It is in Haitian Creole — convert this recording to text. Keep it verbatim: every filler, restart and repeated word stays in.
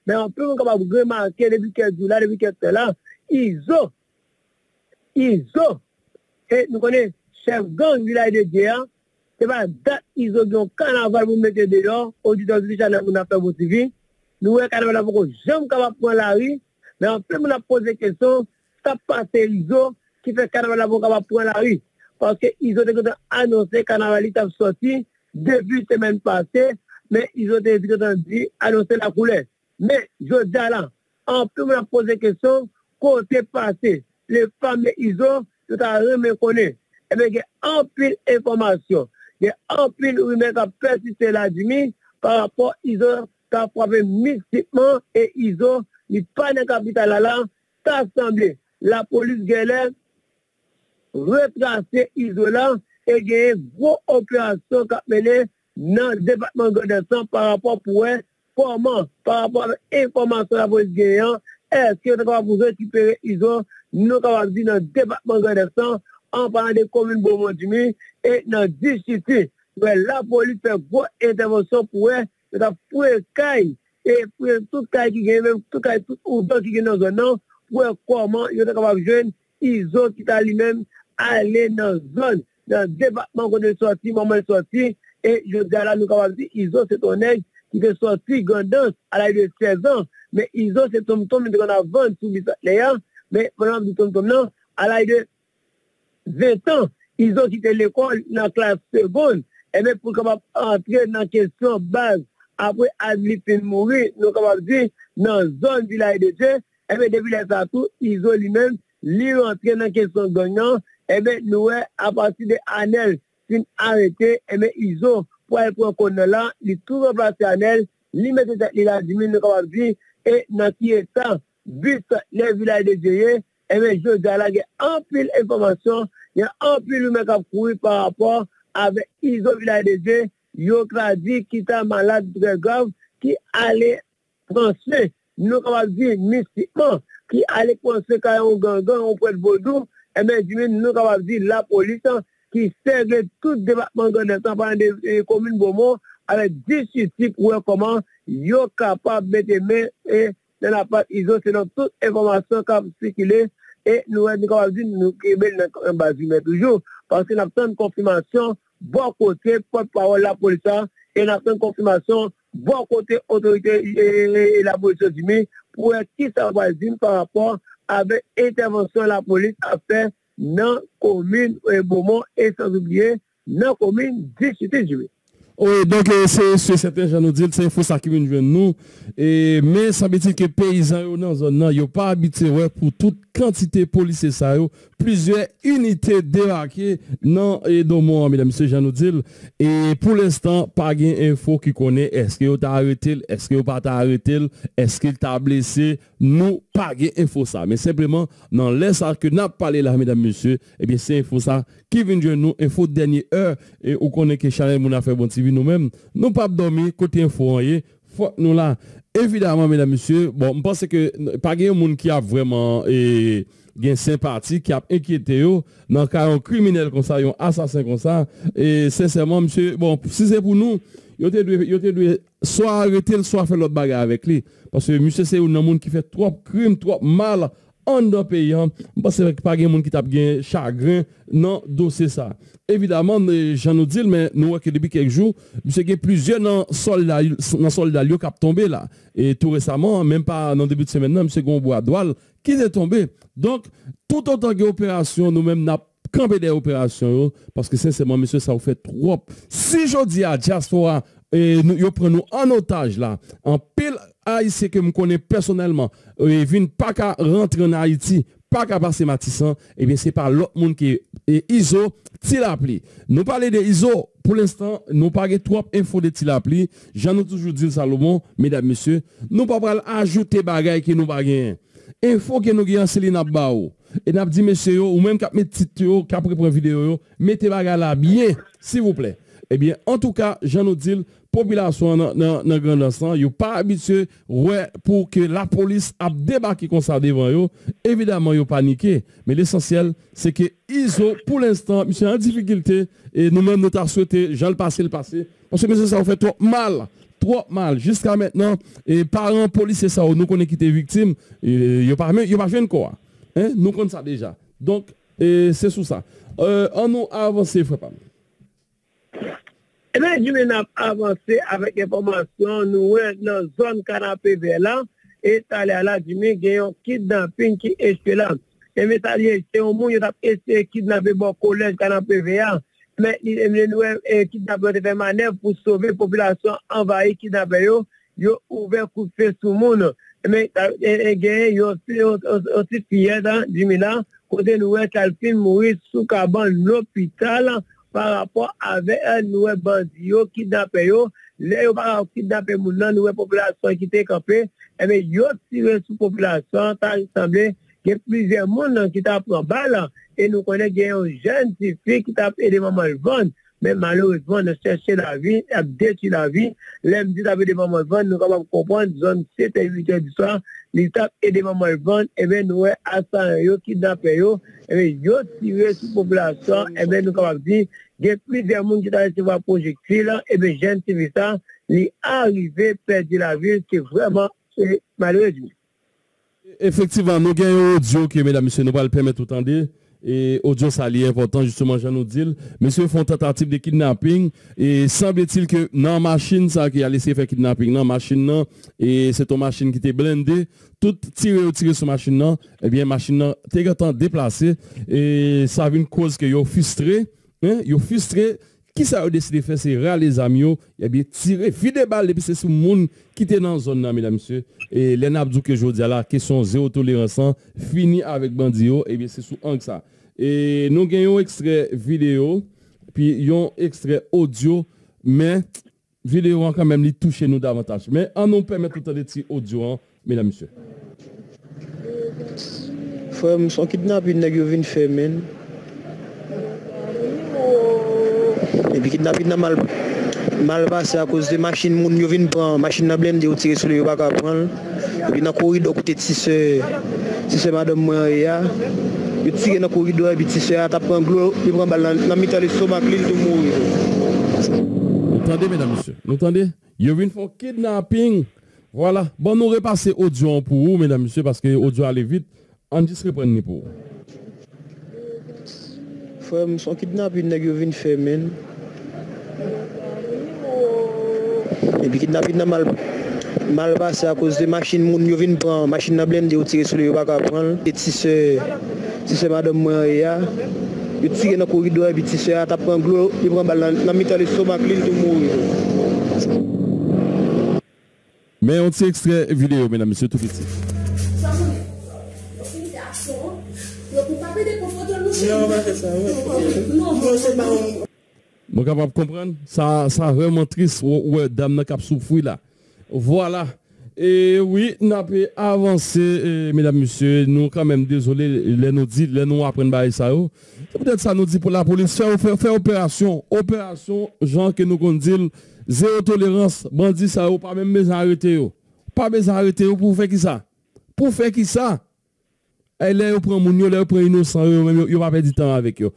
Men anpil moun kapab remake depi kèk jou la, depi kèk tan la, Izo, Izo, e nou konnen chèf gang Vilaj de Dye a, se pa dat Izo gen yon kanaval pou mete deyò, oditè, oditris chanèl Moun Afè Bon T V. Nou wè kanaval la poko janm kapab pran lari, men anpil moun ap poze kesyon, sa k pase Izo ki fè kanaval la poko kapab pran lari? Paske Izo te gentan anonse kanaval li t ap sòti depi semèn pase, men Izo te gentan di, anonse lakoulè. Men, jodi a la, anpil moun ap poze kesyon, kote pase le fameux Izo, yo ta renmen konnen. Ebyen, gen anpil enfòmasyon, gen anpil rimè k ap pèsiste la, Jimmy, pa rapò Izo ta frape mistikman e Izo, li pa nan kapital la la, ta sanble lapolis genlè retrase Izo la e genyen gwo operasyon k ap mennen nan depatman Grandans lan pa rapò pou wè kòman, pa rapò avèk enfòmasyon lapolis genyen an, èske yo ta kapab rekipere Izo, nou kapab di nan depatman Grandans lan, an palan de komin Bomon, Jimmy, e nan distrik Siti. Wè, lapolis fè gwo entèvansyon pou wè yo ta fouye kay, e fouye tout kay ki genyen, menm tout kay, tout ouvè ki genyen nan zòn nan, pou wè kòman yo ta kapab jwenn Izo ki ta li menm ale nan zòn, nan depatman kote l sòti, manman l sòti, e jodi a la nou kapab di Izo se t on nèg ki te sòti Grandans a laj de sèz an, men Izo se tonmtonm li te konn ap vann sou Bisantnè a, men pandan m ap di tonmtonm nan, a laj de ven tan, Izo kite lekòl nan klas segonn, enben pou l kapab antre nan kesyon baz, apre Adli fin mouri, nou kapab di nan zòn Vilaj de Dye, enben depi lè sa a tou, Izo li menm, li rantre nan kesyon gang nan, enben nou wè apati de Anèl fin arete, enben Izo pral pran kòn nan la, li tou ranplase Anèl, li mete tèt li la, Jimmy, nou kapab di, e nan ki eta Bisantnè Vilaj de Dye ye, enben jodi a la gen anpil enfòmasyon, gen anpil rimè k ap kouri pa rapò avèk Izo Vilaj de Dye, yo ka di ki ta malad trè grav, ki ale pran swen, nou kapab di mistikman, ki ale pran swen kay yon gangan, yon prèt vodou, enben Jimmy, nou kapab di lapolis ki sègle tout depatman Grandans lan, pandan de e, komin Bomon avèk distrik Siti pou wè kòman yo kapab mete men e, nan lapat Izo selon tout enfòmasyon k ap sikile e nou wè nou kapab di nou kenbe l nan, nan baz rimè toujou paske n ap tann konfimasyon bò kote pòtpawòl lapolis la e n ap tann konfimasyon bò kote otorite e, e, e lapolis yo Jimmy pou wè kisa yo pral di n pa rapò avèk entèvansyon lapolis ap fè nan komin e, Bomon e sanzoubliye nan komin distrik Siti Jimmy. Wi, donk, e, se, se sèten, jan nou di l, se enfo sa ki vin jwenn nou. E, men sanble-t-il ke peyizan yo nan zòn nan, yo pa abitye wè pou tout kantite polisye sa yo, plizyè inite debake nan e, Domon an, medam, mesye, jan nou di l. E pou lenstan, pa gen enfo ki konnen èske yo ta arete l, èske yo pa ta arete l, èske l ta blese, nou pa gen enfo sa. Men senpleman, nan lè sa ke n ap pale la, medam, mesye, ebyen, se enfo sa ki vin jwenn nou, enfo dènye è, e ou konnen ke chanèl Moun Afè Bon T V nou menm, nou p ap dòmi, kote enfo an ye, fòk nou la. Evidaman, medam, mesye, bon, m panse ke n- pa gen yon moun ki ap vrèman e, gen senpati, ki ap enkyete yo nan ka yon kriminèl konsa, yon asasen konsa. E sensèman, mesye, bon, si se pou nou, yo te dwe, yo te dwe swa arete l, swa fè lòt bagay avèk li. Paske misye se youn nan moun ki fè twòp krim, twòp mal anndan peyi an. M panse pa gen moun ki t ap gen chagren nan dosye sa. Evidaman, e, jan nou di l, men nou wè ke depi kèk jou, misye gen plizyè nan sòlda, nan sòlda l yo k ap tonbe la. E tou resaman, menm pa nan debi de semèn nan, misye gen yon bra dwa l ki te tonbe. Donk, toutotan gen operasyon, nou menm n ap kanpe dèyè operasyon yo, paske sensèman, mesye sa yo fè twòp. Si jodi a, dyaspora, e, nou, yo pran nou an otaj la, anpil Ayisyen ke m konnen pèsonèlman, e, vin pa ka rantre ann Ayiti, pa ka pase Matisan, ebyen, se pa lòt moun ke, e, Izo, Ti Lapli. Nou pale de Izo, pou lenstan, nou pa gen twòp enfo de Ti Lapli. Jan nou toujou di l, Salomon, medam, mesye, nou pa pral ajoute bagay ke nou pa genyen. Enfo ke nou gen an, se li n ap ba ou. E n ap di mesye yo, ou menm k ap met tit yo, k ap repran videyo yo, mete bagay la byen, silvouplè. Ebyen, antouka, jan nou di l, popilasyon an nan, nan, nan Grandans lan, yo pa abitye wè pou ke lapolis ap debake konsa devan yo. Evidaman, yo panike. Men lesansyèl, se ke Izo, pou lenstan, misye an difikilte, e nou menm, nou ta swete, jan l pase, l pase. Paske mesye sa yo fè twòp mal. twòp mal. Jiska mentnan, e paran polisye sa yo nou konnen ki te viktim, e, yo pa men, yo pa jwenn kò a. Hein? Nou konn sa deja. Donk, e, se sou sa. E, ann nou avanse, frè pa m. Ebyen, Jimmy, n ap avanse avèk enfòmasyon. Nou wè nan zòn Kanapevè la, e talè a la, Jimmy, gen yon kidnaping ki echwe la. Ebyen, sa li ye, se yon moun yo t ap eseye kidnape bò kolèj Kanapevè a. Men, li, li, nou wè, e, kidnapè yo te fè manèv pou sove popilasyon anvayi kidnapè yo, yo ouvè kout fye sou moun. Men, e, e, genyen yon, yon, yon, yon ti fiyèt, Jimmy la, kote nou wè sa l fin mouri sou kabann lopital pa rapò avè, e, nou wè bandi yo, kidnapè yo. Lè yo pa ka kidnape moun nan, nou wè popilasyon ki te kanpe, ebyen, yo tire sou popilasyon an, ta sanble gen plizyè moun ki ta pran bal, e nou konnen gen yon jèn tifi ki t ap ede manman l vann. Men malerezman, nan chèche lavi, y ap detwi lavi. Lè m di t ap ede manman l vann, nou kapab konprann, zòn sèt è uit è di swa, li t ap ede manman l vann, ebyen, nou wè asayan yo, kidnapè yo, ebyen, yo tire sou popilasyon, ebyen, nou kapab di, gen plizyè moun ki ta resevwa pwojektil, ebyen, jèn tifi sa, li arive pèdi lavi l, se vrèman, e, malere, Jimmy. Efektivman, nou gen yon odyo ke, medam, mesye, nou pral pèmèt ou tande. E odyo sa li enpòtan, jisteman, jan nou di l. Mesye fè yon tantativ de kidnaping. E sanble-t-il ke nan machin sa ke y al eseye fè kidnaping nan, machin nan, e se t yon machin ki te blende. Tout tire yo tire sou machin nan, ebyen, machin nan te gentan deplase. E sa vin koz ke yo fistre, hein, yo fistre. Kisa yo deside fè, se rale zam yo, ebyen, tire, vide bal, epi se sou moun ki te nan zòn nan, medam, mesye. E lè n ap di w ke jodi a la, kesyon zewo tolerans lan fini avèk bandi yo, ebyen, se sou ang sa. E nou gen yon ekstrè videyo, epi yon ekstrè odyo, men videyo an kanmenm, li touche nou davantaj. Men ann nou pèmèt nou tande ti odyo an, medam, mesye. Frè m, s on kidnapin nèg yo vin fè, menn. Epi kidnapin nan mal, mal pase akoz de machin moun yo vin pran. Machin nan blende, yo tire sou li, yo pa ka pran l. Epi nan koridò kote ti sè, ti sè madanm mwen an ye a, yo tire nan koridò a, epi ti sè a t ap pran glo, li pran bal nan, nan mitan lestomak li, li tou mouri. Nou tande, medam, mesye? Nou tande? Yo vin fè yon kidnaping. Vwala. Bon, nou repase odyo an pou ou, medam, mesye, paske odyo ale vit. Ann jis reprann li pou ou. Frè m, s on kidnapin nèg yo vin fè, menn. Epi kidnapin nan mal, mal pase akoz de machin moun yo vin pran. Machin nan blende, yo tire sou li, yo pa ka pran l. E ti sè, ti sè madanm mwen an ye a, yo tire nan koridò a, epi ti sè a t ap pran glo, li pran bal nan, nan mitan lestomak li, li tou mouri. Men yon ti ekstrè videyo, medam, mesye, tou piti. Sa moun yo fin fè aksyon an, yo pou pa pede konfwonte l, monchè. Non, pa fè sa, wi. Non, non, se pa yon. Nou kapab konprann, sa, sa vrèman tris, ou, ou wè dam nan k ap soufri la. Vwala. E wi, n ap avanse, e, medam, mesye, nou kanmenm dezole lè nou di, lè nou aprann bagay sa yo. Se poutèt sa nou di pou lapolis fè, fè, fè operasyon, operasyon, jan ke nou konn di l, zewo tolerans, bandi sa yo, pa menm bezwen arete yo. Pa bezwen arete yo pou fè kisa? Pou fè kisa? E lè yo pran moun yo, lè yo pran inosan yo, yo menm yo, yo pa pèdi tan avèk yo.